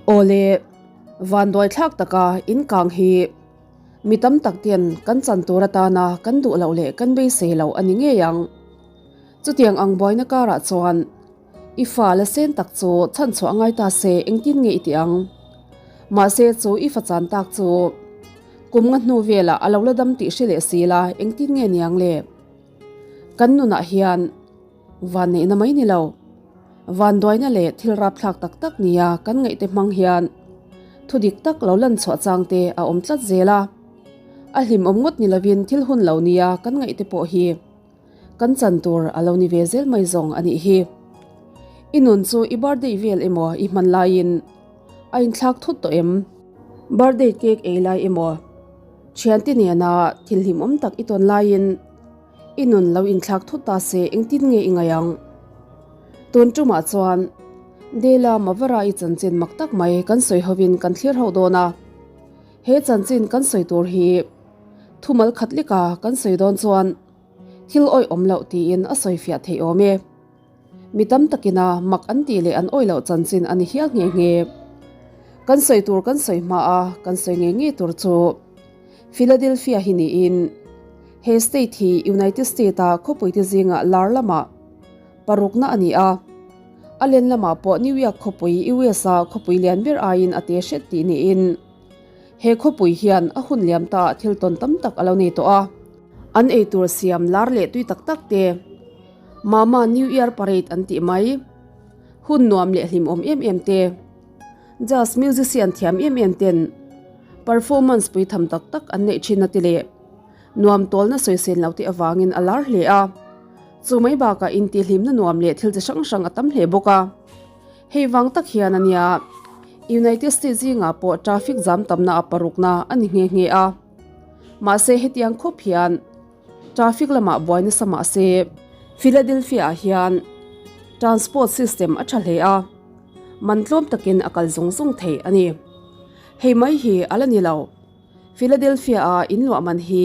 Awle, vanduai thlak taka in kang hi mi tam tak ten kan chan tur atana kan duh loh leh kan beisei loh a ni ngei ang. Chutiang ang buaina karah chuan i fa la sen tak chu chhanchhuah ngai ta se engtin nge i tih ang? Mahse chu i fa chan tak chu kum nga hnu velah a lo la dam tih hre leh si la engtin nge niang le? Kan nunah hian van neihna mai ni lo, vanduaina leh thil rapthlak tak tak nia kan ngaihte hmang hian thu dik tak lo lan chhuah chang te a awm tlat zel a. A hlimawm ngawt ni lovin thil hun lo nia kan ngaihte pawh hi kan chan tur a lo ni ve zel mai zawng a nih hi. I nun chu i birthday vel emaw i hman laiin a inthlak thut tawh em? Birthday cake ei lai emaw thiante nena thil hlimawm tak i tawn laiin i nun lo inthlak thut ta se engtin nge i ngaih ang? Tun tumah chuan Dela Mavara i chanchin mak tak mai kan sawi hovin kan thlir ho dawn a. He chanchin kan sawi tur hi thumal khat leka kan sawi dawn chuan thil awih awm loh tiin a sawi fiah theih awm e. Mi tam takina mak an tih leh an awih loh chanchin a ni hial nghe nghe. Kan sawi tur kan sawi hma a, kan sawi ngei ngei tur chu Philadelphia hi niin he state hi United State-a khawpuite zinga lar lamah parukna a ni a. A len lamah pawh New York khawpui US-a khawpui lian ber aiin a te hret tih niin He khawpui hian a hun liam ta ah thil tawn tam tak a lo nei tawh a. An eitur siam lar leh tui tak tak te, Mama New Year Parade an tih mai, hun nuam leh hlimawm em em te, Jazz musician thiam em em ten performance pui tham tak tak an neih thin a ti leh nuam tawlna sawisel lo te avangin a lar hle a. Chu mai bakah intihhlimna nuam leh thil chi hrang hrang a tam hle bawk a. Hei vang tak hian a nia, United States zingah pawh traffic jam tamna a parukna a ni nghe nghe a. Mahse hetiang khawp hian traffic lamah buai nasa mah se, Philadelphia ah hian transport system a tha hle a, man tlawm takin a kal zung zung thei a ni. Hei mai hi a la ni lo. Philadelphia a inluah man hi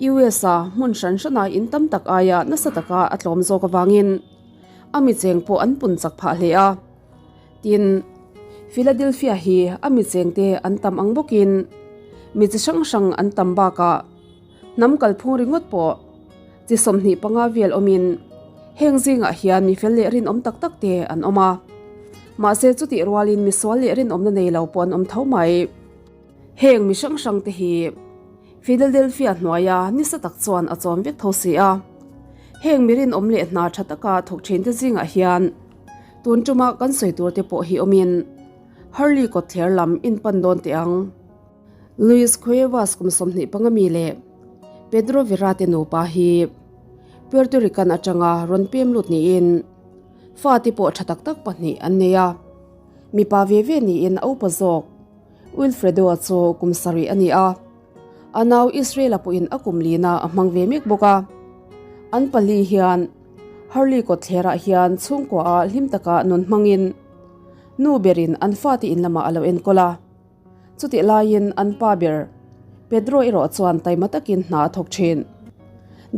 US a hmun hran hrana in tam tak aia nasa taka a tlawm zawk avangin a mi cheng pawh an pun chak phah hle a. Tin, Philadelphia hi a mi chengte an tam ang bawkin mi chi hrang hrang an tam bakah hnam kalphung ringawt pawh chi 25 vel awmin heng zingah hian mi fel leh rinawm tak tak te an awm a. Mahse chutih rualin mi sual leh rinawmna nei lo pawh an awm tho mai. Heng mi hrang hrang te hi Philadelphia hnuaia nisa tak chuan a chawm vek tho si a. Heng mi rinawm leh hna tha taka thawk thin te zingah hian tun tuma kan sawi tur te pawh hi awmin Hurley kawtthler lam in pan dawn teh ang. Luis Cuevas kum 25 mi leh Pedro Vera te nupa hi Puerto Rican atanga rawn pem lut niin fate pawh tha tak tak pahnih an nei a. Mipa ve ve niin a upa zawk. Wilfredo-a chu kum sarih a ni a, a nau Israel-a pawhin a kum lina a hmang ve mek bawk a. An pali hian Harley kawtthlerah hian chhungkuaah hlim taka nun hmangin nu berin an fate in lamah a lo enkawl a. Chutih laiin an pa ber Pedro erawh chuan taima takin hna a thawk thin.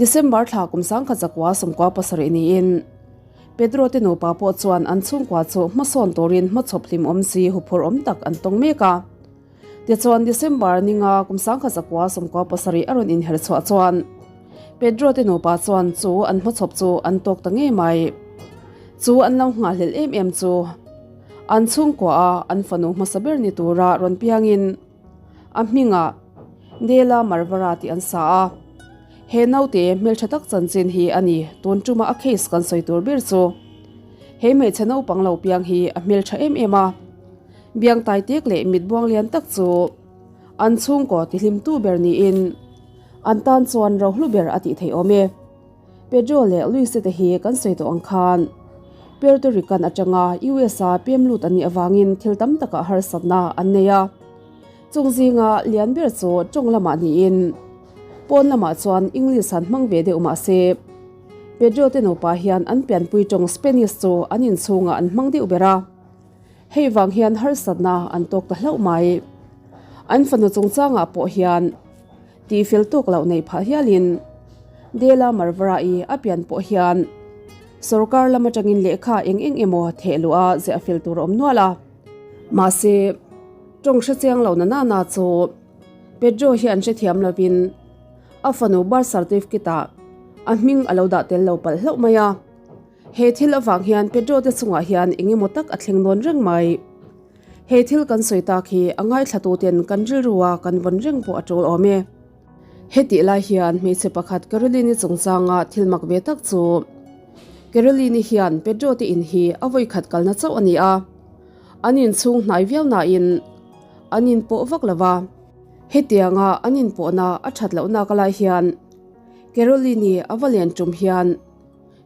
December thla kum 1997 niin Pedro te nupa pawh chuan an chhungkua chu hmasawn turin hmachhawp hlim awm si huphurh awm tak an tawng mek a. Tichuan December ninga kum 1997 a rawn inher chhuah chuan Pedro te nupa chuan chu an hmachhawp chu an tawk ta ngei mai. Chu an lo nghahhlelh em em chu an chhungkua a an fanu hmasa ber ni tura rawn piangin a hmingah Dela Marvara tih an sa a. He naute hmeltha tak chanchin hi a ni, tun tuma a case kan sawi tur ber chu. He hmeichhe naupang lo piang hi a hmeltha em em a, biang tai tek leh mit buang lian tak chu an chhungkaw tihlimtu ber niin an tan chuan rohlu ber a tih theih awm e. Pedro leh Luis te hi kan sawi tawh ang khan Puerto Rican atanga US-a pem lut an nih avangin thil tam takah harsatna an nei a. Chung zinga lian ber chu tawng lamah niin pawn lamah chuan English han hmang ve deuh mah se Pedro te nupa hian an pianpui tawng Spanish chu an inchhungah an hmang deuh ber a. Hei vang hian harsatna an tawk ta hlauh mai. An fanu chungchangah pawh hian tihfel tawk loh nei phah hialin Dela Marvara-i a pian pawh hian sorkar lam atangin lehkha eng eng emaw theh luh a ziah fel tur a awm nual a. Mahse, tawng hre chiang lo na nana chu Pedro hian hrethiam lovin a fanu birth certificate ah a hming a lo dah tel lo palh hlauh mai a. He thil avang hian Pedro te chungah hian eng emaw tak a thleng dawn reng mai. He thil kan sawi tak hi a ngaithlatu ten kan rilru a kan vawn reng pawh a tul awm e. Hetih lai hian hmeichhe pakhat Caroline-i chungchanga thil mak ve tak chu Caroline-i hian Pedro te in hi a vawi khat kalna chauh a ni a, an inchhung hnai viau nain an inpawh vak lo va. Hetianga an inpawhna a that lohnak lai hian Caroline-i a va len tum hian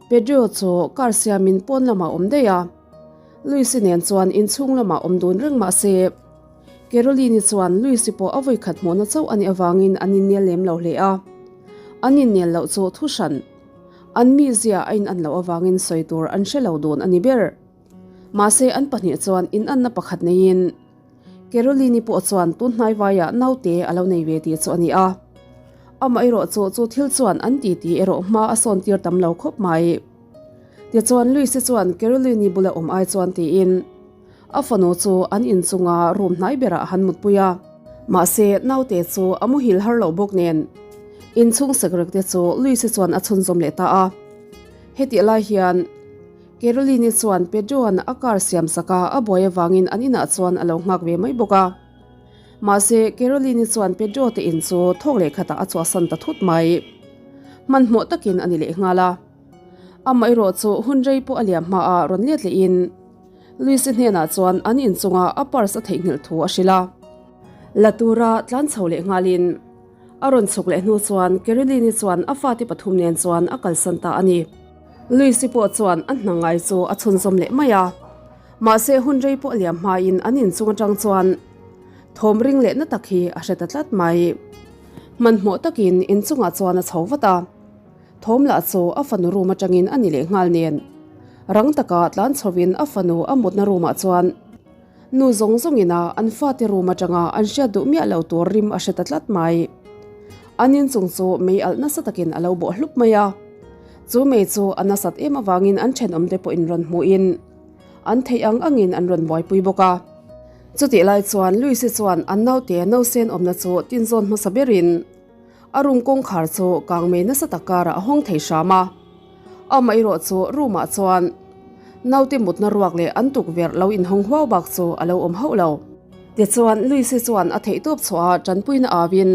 Pedro chu car siamin pawn lamah a awm daih a, Luis-i nen chuan inchhung lamah awm dun reng mah se Caroline-i chuan Luis-i pawh a vawikhat hmuhna chauh a nih avangin an innel lem lo hle a. An innel loh chu thu hran. An mizia a inan loh avangin sawi tur an hre lo dun a ni ber. Mahse an pahnih chuan inanna pakhat neiin Caroline-i pawh chuan tun hnai vaiah naute a lo nei ve tih chu a ni a. Amaherawh chu chu thil chuan an titi erawh hma a sawn tir tam lo khawp mai. Tichuan Luis-i chuan Caroline-i bula awm ai chuan tiin A fanu chu an inchunga room hnai berah a han mutpui a, mahse naute chu a muhil har loh bawk nen inchhung sekrek te chu Luis-i chuan a chhunzawm leh ta a. Hetih lai hian Caroline-i chuan Pedro-a'n a car siam sak a, a buai avangin an inah chuan a lo nghak ve mai bawk a. Mahse Caroline-i chuan Pedro te in chu thawk leh khatah a chhuahsan ta thut mai. Hmanhmawh takin a ni leh nghal a. Amaherawh chu hun rei pawh a liam hmaah rawn let lehin Lucy hnenah chuan an inchunga a purse a theihnghilh thu a hrilh a. La tura tlan chho leh nghalin a rawn chhuk leh hnu chuan Caroline-i chuan a fate pathum nen chuan a kalsan ta a ni. Lucy pawh chuan a hna ngai chu a chhunzawm leh mai a. Mahse hun rei pawh a liam hmain an inchung atang chuan thawm ring leh na tak hi a hre ta tlat mai. Hmanhmawh takin inchungah chuan a chho vat a. Thawm lah chu a fanu room atangin a ni leh nghal nen. Rang taka tlan chhovin a fanu a mutna room ah chuan nu zawng zawngin a an fate room atanga an hriat duh miah lo tur rim a hre ta tlat mai. An inchung chu mei alh nasa takin a lo bawh hlup mai a. Chu mei chu a nasat em avangin an thenawmte pawhin rawn hmuhin an theih ang angin an rawn buaipui bawk a. Chutih lai chuan Lucy chuan an naute nausen awmna chu tinzawn hmasa berin A room kawngkhar chu kangmei nasa tak karah a hawng thei hram a, amaherawh chu room ah chuan naute mutna ruak leh an tukverh lo inhawng huau bak chu a lo awm hauh lo. Tichuan Lucy chuan a theihtawp chhuah a tanpuina auin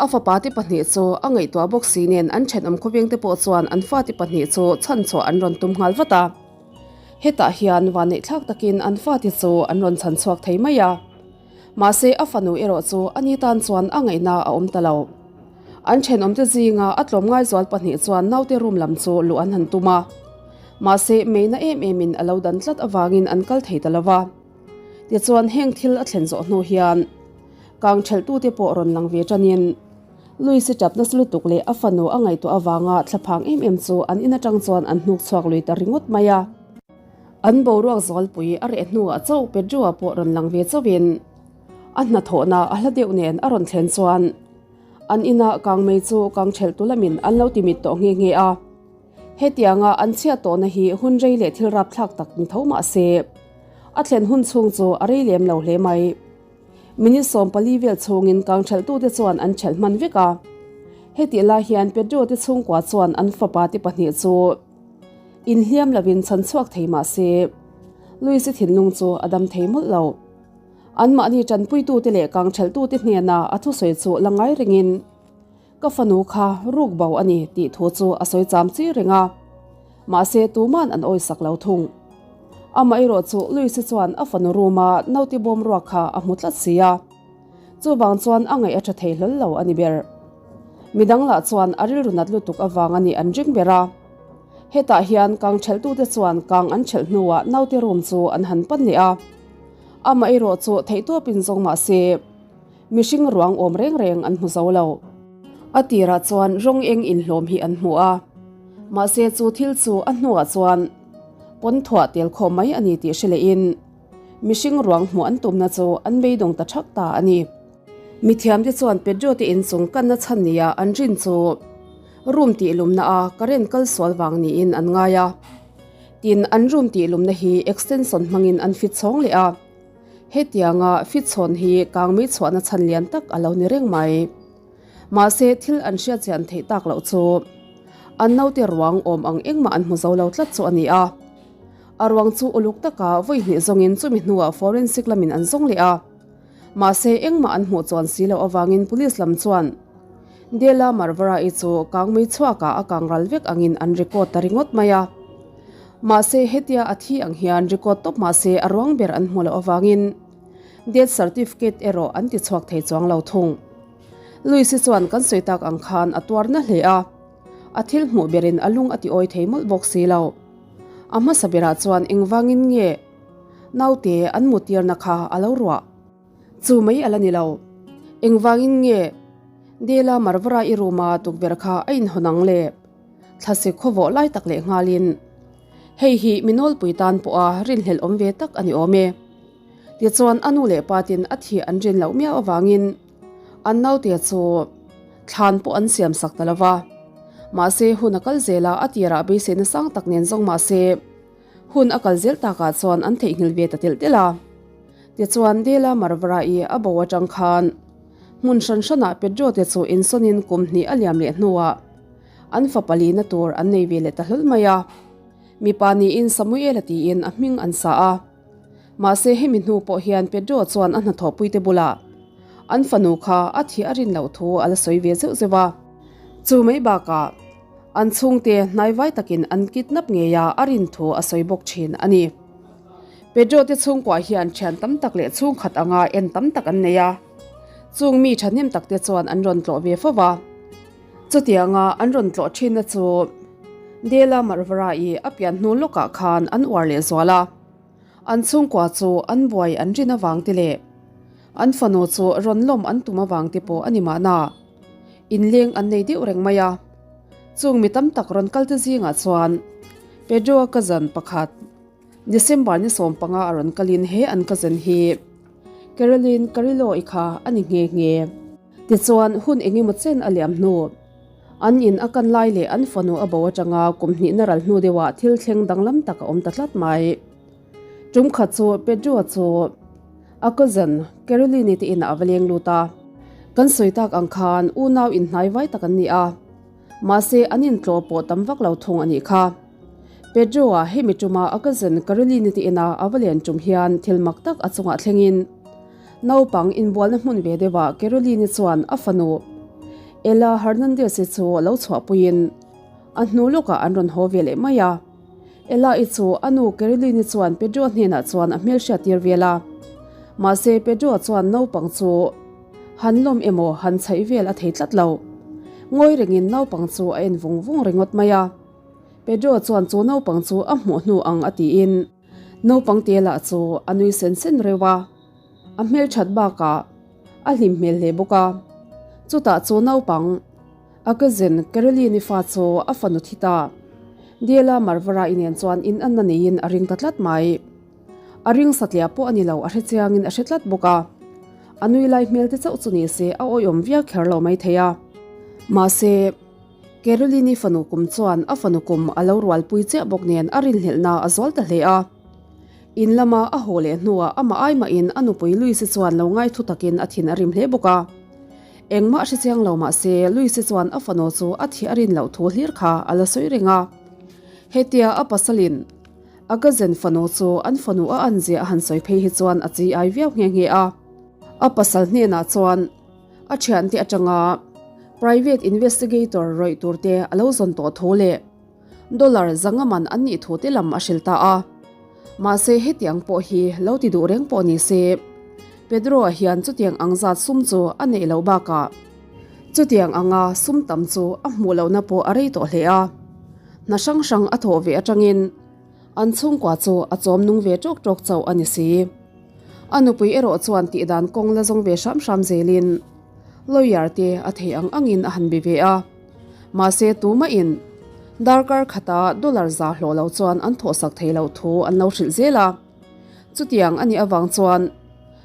a fapa te pahnih chu a ngaihtuah bawk si nen an thenawm khawveng te pawh chuan an fate pahnih chu chhanchhuah an rawn tum nghal vat a. Hetah hian vanneihthlak takin an fate chu an rawn chhanchhuak thei mai a. Mahse a fanu erawh chu a ni tan chuan a ngaihna a awm ta lo. An thenawmte zinga a tlawmngai zual pahnih chuan naute room lam chu luh an han tum a. Mahse meina em emin a lo dan tlat avangin an kal thei ta lo va. Tichuan heng thil a thlen zawh hnu hian kang thelhtute pawh rawn lang ve tanin Luis-i tap nasa lutuk leh a fanu a ngaihtuah avanga thlaphang em em chu an in atang chuan an hnuk chhuak lui ta ringawt mai a. An boruak zawlpui a reh hnuah chauh Pedro-a pawh rawn lang ve chauhin a hnathawhna a hla deuh nen a rawn thlen chuan an inah kangmei chu kangthelhtu lamin an lo timit tawh nghe nghe a. Hetianga an chhiat tawhna hi hun rei leh thil rapthlak tak ni tho mah se a thlen hun chhung chu a rei lem lo hle mai. Minute 14 vel chhungin kangthelhtute chuan an thelh hman vek a. Hetih lai hian Pedro te chhungkua chuan an fapa te pahnih chu Inhliam lovin chhan chhuak thei mah se, Luis-i thinlung chu a dam thei mawlh lo. Anmahni tanpuitute leh kangthelhtute hnena a thusawi chu la ngai rengin, Ka fanu kha ruk bo a ni tih thu chu a sawi cham chi reng a, mahse tuman an awisak lo thung. Amaherawh chu Luis-i chuan a fanu room-a naute bawm ruak kha a hmu tlat si a. Chuvang chuan a ngaih a tha thei hlawl lo a ni ber. Midang lah chuan a rilru nat lutuk avang a nih an ring ber a. Hetah hian kang thelhtute chuan kang an thelh hnuah naute room chu an han pan leh a. Amaherawh chu theihtawpin zawng mah se, mihring ruang awm reng reng an hmu zo lo. A tirah chuan rawng eng inhlawm hi an hmu a, mahse chu thil chu a hnuah chuan pawn thuah tel khawm mai a ni tih hre lehin, Mihring ruang hmuh an tumna chu an beidawng ta thak ta a ni. Mithiamte chuan Pedro te inchung kanna chhan nia an rin chu room tih lumna a current kal sual vang niin an ngai a. Tin, an room tih lumna hi extension hmangin an fit chhawng leh a. Hetianga fit chhawn hi kangmei chhuahna chhan lian tak a lo ni reng mai. Mahse, thil an hriat chian theih tak loh chu an naute ruang awm ang engmah an hmu zo lo tlat chu a ni a. A ruang chu uluk taka vawi hnih zawngin chumi hnuah forensic lamin an zawng leh a. Mahse, engmah an hmuh chuan si loh avangin police lam chuan Dela Marvara-i chu kangmei chhuakah a kang ral vek angin an record ta ringawt mai a. Mahse, hetia a thi ang hian record tawp mahse a ruang ber an hmuh loh avangin death certificate erawh an ti chhuak thei chuang lo thung. Louis-i chuan kan sawi tak ang khan a tuar na hle a, a thil hmuh berin a lung a ti awi thei mawlh bawk si lo. A hmasa berah chuan engvangin nge naute an mutirna kha a lo ruah? Chu mai a la ni lo. Engvangin nge Dela Marvara i room a tukverh kha a inhawn ang le? Thlasik khawvawh lai tak leh nghalin hei hi mi nawlpui tan pawha rinhlelh awm ve tak a ni awm e. Tichuan a nu leh pa tin a thih an rin loh miau avangin an naute chu thlan pawh an siam sak ta lo va. Mahse hun a kal zel a, a tirah beiseina sang tak nen zawng mahse hun a kal zel takah chuan an theihnghilh ve ta telh telh a. Tichuan Dela Marvara-i a bo atang khan hmun hran hranah Pedro te chu insawnin kum hnih a liam leh hnuah an fapa lina tur an nei ve leh ta hlawl mai a. Mipa niin Samuel-a tiin a hming an sa a. Mahse hemi hnu pawh hian Pedro chuan a hnathawhpuite bulah an fanu kha a thih a rin loh thu a la sawi ve zeuh zeuh a. Chu mai bakah an chhungte hnaivai takin an kidnap ngei a a rin thu a sawi bawk thin a ni. Pedro te chhungkua hian thian tam tak leh chhungkhat anga en tam tak an nei a, chung mi thahnem takte chuan an rawn tlawh ve fo va. Chutianga an rawn tlawh thinna chu Dela Marvara-i a pian hnu lawkah khan an uar leh zual a. An chhungkua chu an buai an rin avang te leh an fanu chu rawn lawm an tum avang te pawh a ni mahna. Inleng an nei deuh reng mai a. Chung mi tam tak rawn kal te zingah chuan Pedro-a cousin pakhat December ni 15 a rawn kalin he an cousin hi Caroline Carrillo-i kha a ni nghe nghe. Tichuan hun engemaw chen a liam hnu. An in a kan lai leh an fanu a bo atanga kum hnihna ral hnu deuhah thil thleng danglam tak a awm ta tlat mai. Tum khat chu Pedro-a chu a cousin Caroline-i te inah a va leng lut a. Kan sawi tak ang khan unau inhnai vai tak an ni a, mahse an intlawh pawh tam vak lo thung a nih kha. Pedro-a hemi tuma a cousin Caroline-i te inah a va len tum hian thil mak tak a chungah thlengin Naupang inbualna hmun ve deuhah Caroline-i chuan a fanu Ella Hernandez-i chu lo chhuahpuiin a hnu lawkah an rawn haw ve leh mai a. Ella-i chu a nu Caroline-i chuan Pedro hnenah chuan a hmelhriat tir vel a. Mahse Pedro chuan naupang chu han lawm emaw han chhaih vel a thei tlat lo. Ngawi rengin naupang chu a en vung vung ringawt mai a. Pedro chuan chu naupang chu a hmuh hnu ang a tiin. Naupang te lah chu a nui sen sen reuh a, a hmelthat bakah a hlim hmel hle bawk a. Chutah chu naupang a cousin Caroline-i fa chu a fanu thi ta. Dela Marvara-i nen chuan in anna neiin a ring ta tlat mai. A ring satliah pawh a ni lo, a hre chiangin a hre tlat bawk a. A nui lai hmel te chauh chu ni se a awihawm viau kher lo maithei a. Mahse. Caroline-i fanu kum chuan a fanu kum a lo rualpui chiah bawk nen a rinhlelhna a zual ta hle a. In lama a haw leh hnuah amah aimahin a nupui Louise-i chuan lo ngai thu takin a thin a rim hle bawk a. Engmah hre chiang lo mah se Louise-i chuan a fanu chu a thih a rin loh thu hlir kha a la sawi reng a. Hetia a pasalin a cousin fanu chu an fanu a an ziah a han sawi phei hi chuan a chi ai viau nghe nghe a. A pasal hnenah chuan. A thiante atanga private investigator rawih tur te a lo zawn tawh thu leh dollar zanga man an nih thu te lam a hrilh ta a. Mahse hetiang pawh hi lo ti duh reng pawh ni se, Pedro-a hian chutiang ang zat sum chu a neih loh bakah chutiang anga sum tam chu a hmuh lohna pawh a rei tawh hle a. Hna hrang hrang a thawh ve atangin an chhungkua chu a chawm nung ve tawk tawk chauh a ni si. A nupui erawh chuan tihdan kawng la zawng ve hram hram zelin lawyer te a thei ang angin a han be ve a. Mahse tumahin darkar khata dollar za hlawh lo chuan an thawhsak thei loh thu an lo hrilh zel a. Chutiang a nih avang chuan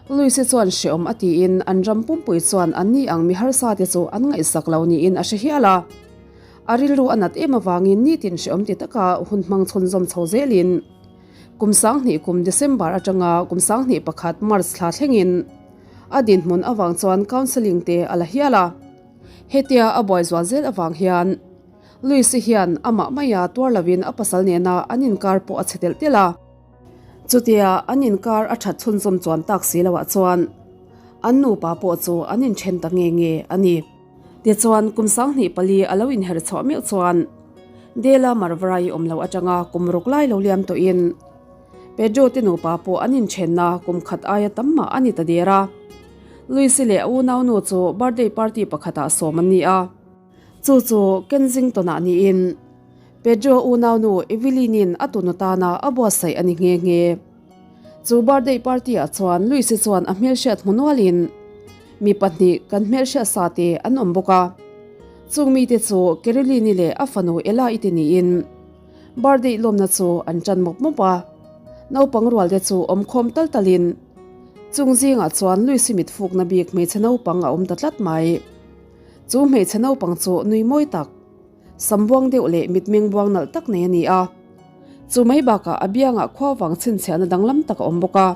Louise chuan hreawm a tiin an ram pumpui chuan an ni ang mi harsa te chu an ngaihsak lo niin a hre hial a. A rilru a nat em avangin nitin hreawm ti taka hun hmang chhunzawm chho zelin. Kum 2000 kum December atanga kum 2001 March thla thlengin a dinhmun avang chuan counselling te a la hial a. Hetia a buai zual zel avang hian Louis-i hian amah maia tuar lovin a pasal nena an inkar pawh a chhe telh telh a. Chutia an inkar a that chhunzawm chuan tak si loah chuan an nupa pawh chu an inthen ta nge nge a ni. Tichuan kum 24 a lo inher chhuah meuh chuan Dela Marvarai awm lo atanga kum ruk lai lo liam tawhin Pedro te nupa pawh an inthenna kum khat aia tam mah a ni ta der a. Luis-i leh a unaunu chu birthday party pakhatah sawm an ni a. Chu chu Kensington-ah niin Pedro unaunu Evelyn-in a tunu tana a buatsaih a ni nghe nghe. Chu birthday party-ah chuan Luis-i chuan a hmelhriat hmu nualin mi pahnih kan hmelhriat sa te an awm bawk a. Chung mite chu Caroline-i leh a fanu Ella-i te niin birthday lawmna chu an tan mawp mawp a. Naupang rual te chu awm khawm tal talin chung zingah chuan Luis-i mit fukna bik hmeichhe naupang a awm ta tlat mai. Chu hmeichhe naupang chu nui mawi tak, sam buang deuh leh mitmeng buang nalh tak nei a ni a. Chu mai bakah a biangah khua vang chhinchhiahna danglam tak a awm bawk a.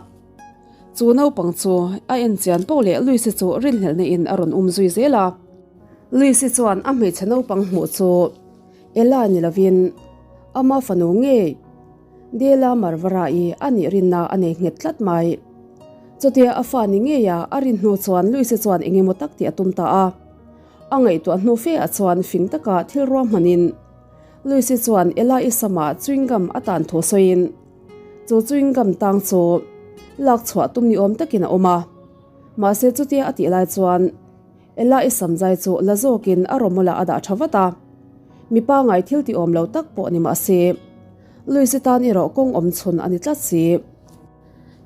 Chu naupang chu a en chian poh leh Lucy chu rinhlelhna in a rawn um zui zel a. Lucy chuan a hmeichhe naupang hmuh chu Ella ni lovin ama fanu ngei Dela Marvara-i a nih rinna a nei nghet tlat mai. Chutia a fa ni ngeia a rin hnu chuan Lucy chuan eng emaw tak tih a tum ta a. A ngaihtuah hnu fe ah chuan fing taka thil ruahmanin Lucy chuan Ella-i samah chewing gum a tan thu sawiin chu chewing gum tang chu lak chhuah tum ni awm takin a awm a. Mahse chutia a tih lai chuan Ella-i sam zai chu la zawkin a rawmawlah a dah tha vat a. Mipa ngai thil ti awm lo tak pawh ni mah se Lucy tan erawh kawng awm chhun a ni tlat si.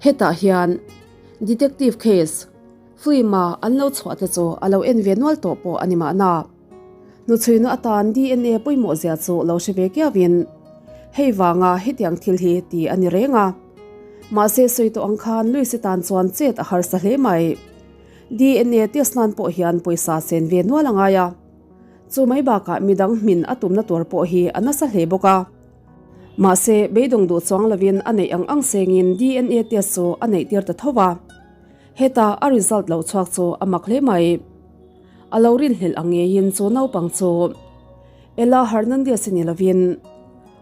Hetah hian Detective case film-a an lo chhuah te chu a lo en ve nual tawh pawh a ni mahna. Hnuchhuina atan DNA pawimawh zia chu lo hre ve kiauin hei vanga hetiang thil hi ti a ni reng a. Mahse sawi tawh ang khan Lucy tan chuan chet a harsa hle mai. DNA test nan pawh hian pawisa sen ve nual a ngai a. Chu mai bakah midang hmin a tumna tur pawh hi a nasa hle bawk a. Mahse, beidawng duh chuang lovin a neih ang ang sengin DNA test chu a neih tir ta tho va. Heta a result lo chhuak chu a mak hle mai. A lo rinhlelh ang ngeiin chu naupang chu Ella Hernandez-i ni lovin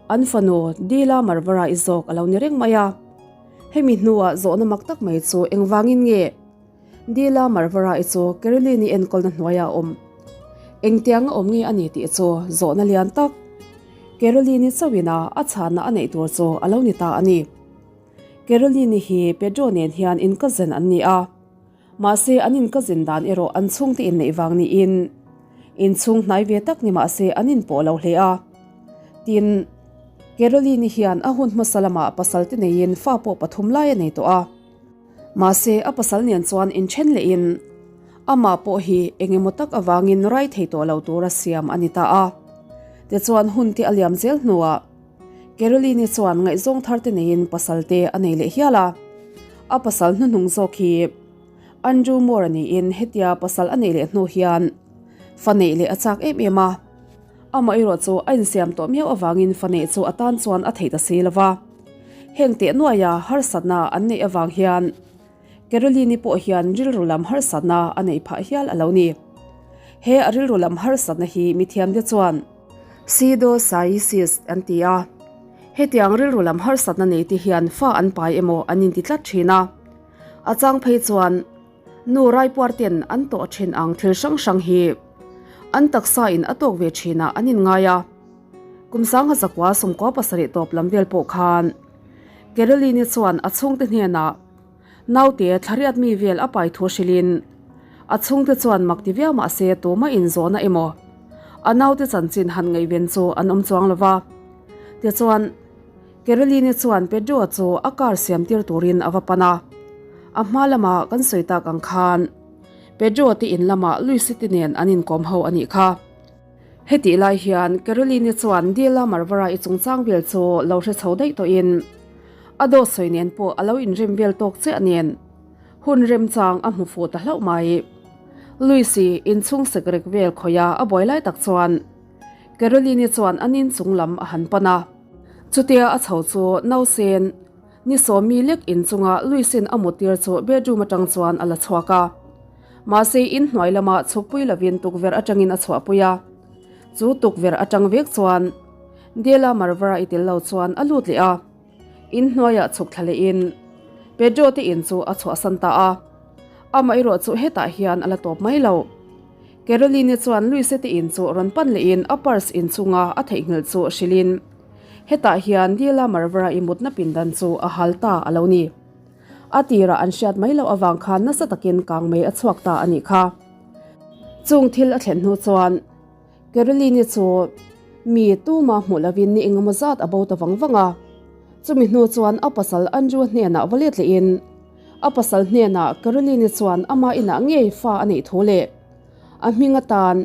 an fanu Dila Marvara-i zawk a lo ni reng mai a. Hemi hnuah zawhna mak tak mai chu engvangin nge Dila Marvara-i chu Caroline-i enkawlna hnuaia a awm? Engtiang a awm nge a ni tih chu zawhna lian tak Caroline-i chauhin a a chhanna a neih tur chu a lo ni ta a ni. Caroline-i hi Pedro nen hian in cousin an ni a, mahse an in cousin dan erawh an chhungte inneih vang niin inchhung hnai ve tak ni mahse an inpawh lo hle a. Tin, Caroline-i hian a hun hmasa lamah pasal te neiin fa pawh pathum lai a nei tawh a. Mahse, a pasal nen chuan inthen lehin amah pawh hi eng emaw tak avangin rai thei tawh lo tura siam a ni ta a. Tichuan hun te a liam zel hnuah Caroline-i chuan ngaihzawng thar te neiin pasal te a nei leh hial a. A pasal hnuhnung zawk hi Andrew Moore-a niin hetia pasal a neih leh hnu hian fa neih leh a chak em em a. Amah erawh chu a insiam tawh miau avangin fa neih chu a tan chuan a theih ta si lo va. Heng teh nuaia harsatna an neih avang hian Caroline-i pawh hian rilru lam harsatna a neih phah hial a lo ni. He a rilru lam harsatna hi mithiamte chuan Pseudocyesis an ti a. Hetiang rilru lam harsatna neite hian fa an pai emaw an inti tlat thin a. A chang phei chuan Nu raipuar ten an tawh thin ang thil hrang hrang hi an taksa in a tawk ve thin ah an in ngai a. Kum sangha zakua sawmkua pasarih tawp lam vel pawh khan Caroline-i chuan a chhungte hnenah naute thlariat mi vel a pai thu hrilhin a chhungte chuan mak ti viau mahse tumah in zawhna emaw a naute chanchin han ngaihven chu an awm chuang lova. Tichuan. Caroline-i chuan Pedro-a chu a car siam tir turin a va pan a. A hma lama kan sawi tak ang khan Pedro-a te in lamah Luis-i te nen an inkawm ho a nih kha. Hetih lai hian Caroline-i chuan Dila Marvara-i chungchang vel chu lo hre chho daih tawhin a dawt sawi nen pawh a lo inrem vel tawk chiah nen hun remchang a hmu fuh ta hlauh mai. Luis-i inchhung sekrek vel khawih a a buai lai tak chuan Caroline-i chuan an inchung lam a han pan a. Chutia a chho chu nausen. Ni sawmi lek inchunga Luisin a muttir chu bedroom atang chuan a la chhuak a. Mahse in hnuai lama chhukpui lovin tukverh atangin a chhuahpui a. Chu tukverh atang vek chuan Dela Marvara i tel lo chuan a lut leh a. In hnuaiah chhuk thla lehin Pedro te in chu a chhuahsan ta a. Amaherawh chu hetah hian a la tawp mai lo. Caroline chuan Luise te in chu rawn pan lehin a purse inchunga a theihnghilh chu hrilhin hetah hian Dila Marvara i mutna pindan chu a hal ta a lo ni. A tirah an hriat mai loh avang khan nasa takin kangmei a chhuak ta a nih kha. Chung thil a thlen hnu chuan Caroline chu mi tuma hmuh lovin ni engemaw zat a bo ta vang vang a. Chumi hnu chuan a pasal Andrew hnenah va let lehin A pasal hnenah Caroline chuan ama inah ngei fa a neih thu leh a hming atan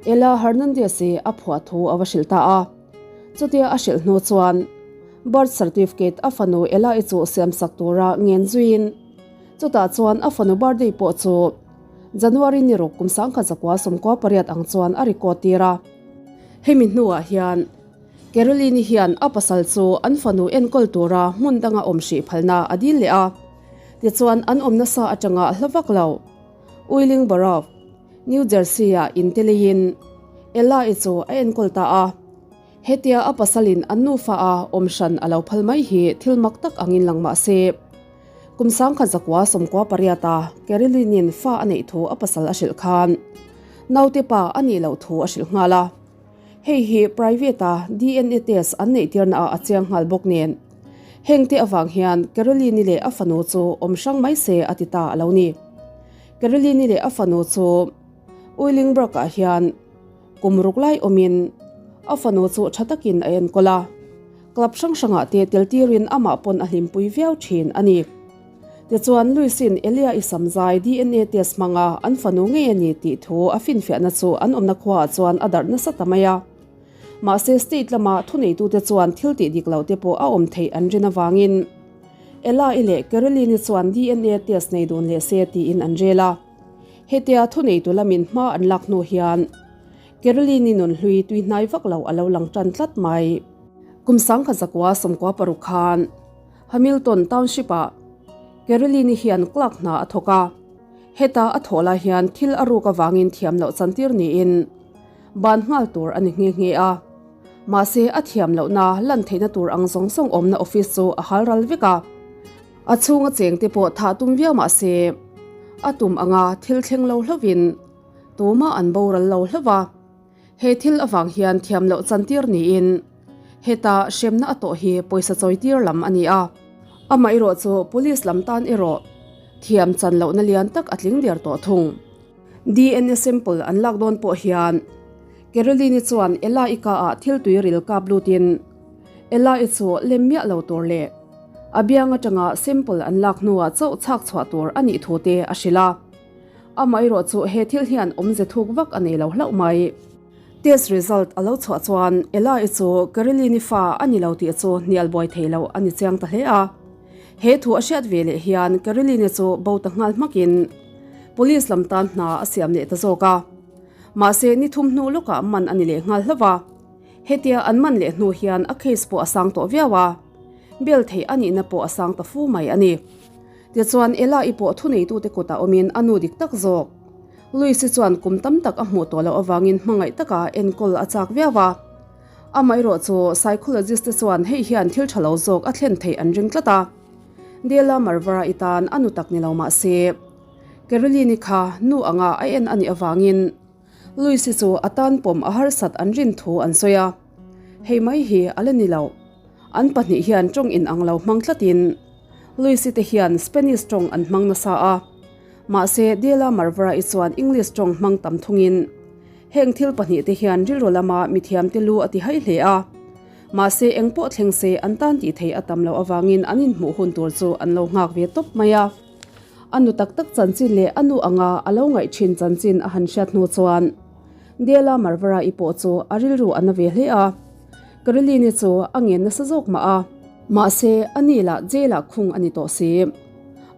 Ella Hernandez-i a phuah thu a va hrilh ta a. Chutia a hrilh hnu chuan birth certificate a fanu Ella-i chu siamsak tura ngen zuiin chutah chuan a fanu birthday pawh chu January ni ruk kum 1998 ang chuan a record tir a. Hemi hnuah hian Caroline hian a pasal chu an fanu enkawl tura hmun danga awm hrih phalna a dil leh a, tichuan an awm nasa atanga hla vak lo. Willingboro, New Jersey-ah inte leiin Ella-i chu a enkawl ta a. Hetia a pasalin an nufa a awm hran a lo phal mai hi thil mak tak angin lang mah se, kum 1998-a Caroline-in fa a neih thu a pasal a hrilh khan naute pa a nih loh thu a hrilh nghal a. Hei hi private a DNA test an neih tirna ah a chiang nghal bawk nen. Heng te avang hian Caroline-i leh a fanu chu awm hrang mai se a ti ta a lo ni. Caroline-i leh a fanu chu Willingbrook ah hian kum ruk lai awmin a fanu chu tha takin a enkawl a, club hrang hrangah te tel tirin amah pawn a hlimpui viau thin a ni. Tichuan, Luisin Elia i samzai DNA test hmanga an fanu ngei a ni tih thu a finfiahna chu an awmna khuaah chuan a darh nasa ta mai a. Mahse, state lama thuneitute chuan thil tih dik loh te pawh a awm theih an rin avangin Ella-i leh Caroline-i chuan DNA test nei dun leh se tiin an rel a. Hetia thuneitu lamin hma an lak hnu hian Caroline-i nunhlui tuihnai vak lo a lo lang tan tlat mai. Kum 1996 khan Hamilton Township-ah Caroline-i hian clerk hna a thawk a, heta a thawh lai hian thil a ruk avangin thiam loh chantir niin ban nghal tur a ni nghe nghe a. Mahse, a thiam lohna lan theihna tur ang zawng zawng awmna office chu a hal ral vek a. A chhunga chengte pawh thah tum viau mah se, a tum anga thil thleng lo hlauhin tumah an boral lo hlauh a. He thil avang hian thiam loh chantir niin heta hremna a tawh hi pawisa chawitir lam a ni a. Amaherawh chu police lam tan erawh thiam chan lohna lian tak a tling der tawh thung. DNA sample an lak dawn pawh hian Caroline-i chuan Ella-i ka-ah thil tui ril kap lutin Ella-i chu lem miah lo tur leh a biang atanga sample an lak hnuah chauh chhak chhuah tur a nih thu te a hrilh a. Amaherawh chu he thil hian awmze thuk vak a nei lo hlauh mai. Test result a lo chhuah chuan Ella-i chu Caroline-i fa a ni lo tih chu hnial buai thei lo a ni chiang ta hle a. He thu a hriat ve leh hian Caroline-i chu bo ta nghal hmakin Police lam tan hna a siam leh ta zawk a. Mahse ni thum hnu lawkah man a ni leh nghal hlauh a. Hetia an man leh hnu hian a case pawh a sang tawh viau a, bail theih a nihna pawh a sang ta fu mai a ni. Tichuan, Ella-i pawh thuneitute kutah awmin a nu dik tak zawk. Louis-i chuan kum tam tak a hmuh tawh loh avangin hmangaih taka enkawl a chak viau a. Amaherawh chu psychologist te chuan hei hian thil tha lo zawk a thlen theih an ring tlat a. Dela Marvara-i tan a nu tak ni lo mah se, Caroline-i kha nu anga a en a nih avangin Louis-i chu a tan pawm a harsat an rin thu an sawi a. Hei mai hi a la ni lo. An pahnih hian tawng inang lo hmang tlatin Louis-i te hian Spanish tawng an hmang nasa a, mahse Dela Marvara-i chuan English tawng hmang tam thungin heng thil pahnih te hian rilru lama mithiamte lu a ti haih hle a. Mahse eng pawh thleng se an tan tih theih a tam loh avangin an inhmuh hun tur chu an lo nghak ve tawp mai a. A nu tak tak chanchin leh a nu anga a lo ngaih thin chanchin a han hriat hnu chuan Dela Marvara-i pawh chu a rilru a na ve hle a. Caroline-i chu a ngen nasa zawk mah a. Mahse, a ni lah jail-ah khung a ni tawh si.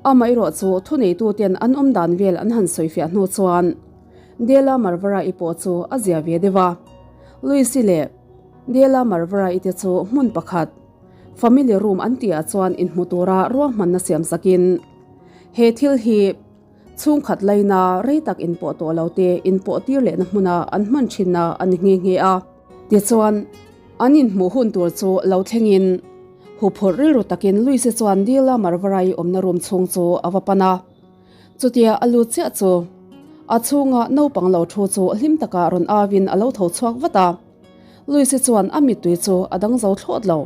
Amaherawh chu thuneituten an awm dan vel an han sawifiah hnu chuan Dela Marvara-i pawh chu a zia ve deuh a. Louis-i leh Dela Marvara-i te chu hmun pakhat. Family room an tihah chuan inhmu tura ruahmanna siam sakin he thil hi chhungkhat laina rei tak inpawh tawh lo te inpawh tir lehna hmuna an hman thinna a ni nghe nghe a. Tichuan, an inhmuh hun tur chu lo thlengin huphurh rilru takin Luis-i chuan Dila Marvarai awmna room chhung chu a va pan a. Chutia a lut chiah chu a chhunga naupang lo thu chu hlim taka rawn auin a lo tho chhuak vat a. Luis-i chuan a mittui chu a dang zo thlawt lo.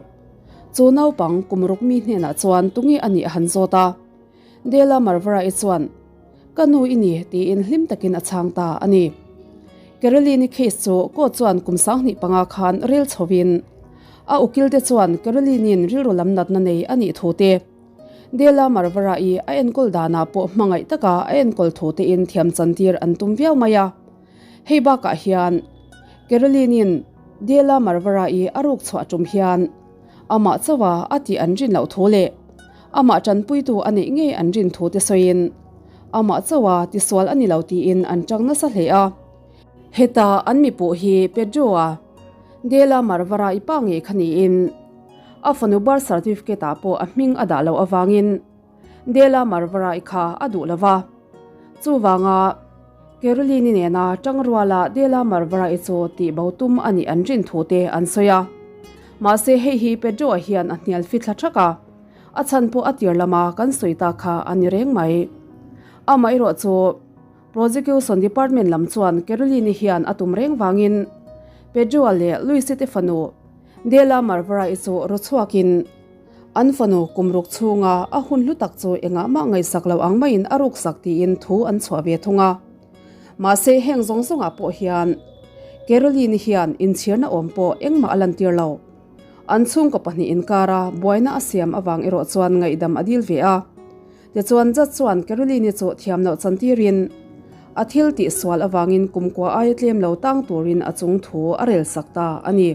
Chu naupang kum ruk mi hnenah chuan tunge a nih a han zawt a. Dela Marvara-i chuan, Ka nu i ni, tiin hlim takin a chhang ta a ni. Caroline-i case chu court chuan kum 25 khan rel chhovin a ukilte chuan Caroline-i'n rilru lam natna nei a nih thu te, Dela Marvara-i a enkawl danah pawh hmangaih taka a enkawl thu tein thiam chantir an tum viau mai a. Hei bakah hian Caroline-i'n Dela Marvara-i a ruk chhuah tum hian amah chauha a tih an rin loh thu leh amah tanpuitu a neih ngei an rin thu te sawiin amah chauha tisual a ni lo tiin an tang nasa hle a. Heta an mipuh hi Pedro-a Dela Marvara-i pa ngei kha niin a fanu birth certificate-ah pawh a hming a dah loh avangin Dela Marvara-i kha a duh lo va. Chuvanga Caroline-i nena tangruala Dela Marvara-i chu tihbo tum a nih an rin thu te an sawi a. Mahse hei hi Pedro-a hian a hnial fithla thak a, a chhan pawh a tir lama kan sawi ta kha a ni reng mai. Amaherawh chu Prosecution Department lam chuan Caroline-i hian a tum reng vangin Pedro-a leh Luis-i te fanu Dela Marvara-i chu rawchhuakin An fanu kum ruk chhunga a hun hlu tak chu engah mah ngaihsak lo ang maiin a ruksak tiin thu an chhuah ve thung a. Mahse heng zawng zawngah pawh hian Caroline hian inchhirna awm pawh engmah a lantir lo. An chhungkaw pahnih inkara buaina a siam avang erawh chuan ngaihdam a dil ve a. Tichuan judge chuan Caroline chu thiam loh chantirin a thil tihsual avangin kumkua aia tlem lo tang turin a chung thu a relsak ta a ni.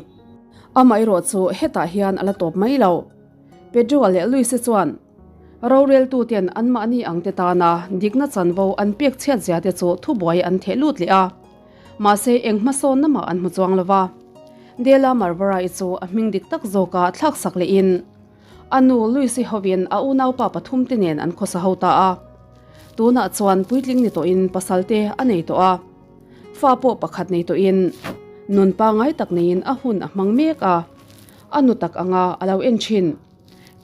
Amaherawh chu hetah hian a la tawp mai lo. Pedro-a leh Luis-a chuan roreltuten anmahni angte tana dikna chanvo an pek chhiat zia te chu thubuai an theh lut leh a. Mahse eng hmasawnna mah an hmu chuang lo va. Dela Marvara-i chu a hming dik tak zawka thlaksak lehin a nu Luis-i hovin a unaupa pathumte nen an khawsa ho ta a. Tunah chuan puitling ni tawhin pasalte a nei tawh a. Fa pawh pakhat nei tawhin nun pangngai tak neiin a hun a hmang mek a, a nu tak anga a lo en thin.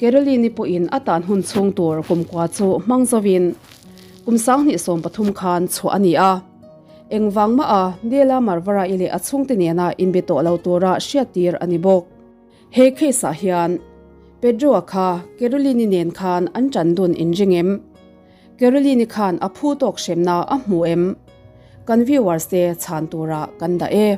Caroline-i pawhin a tan hun chhung tur kumkua chu hmang zovin kum 2013 khan chhuah a ni a. Engvang mah a Dela Marvara-i leh a chhungte nena inbe tawh lo tura hriattir a ni bawk. He case-ah hian Pedro-a kha Caroline-i nen khan an tan dun inring em? Caroline-i khan a phu tawk hremna a hmu em? Kan viewers te chhan turah kan dah e.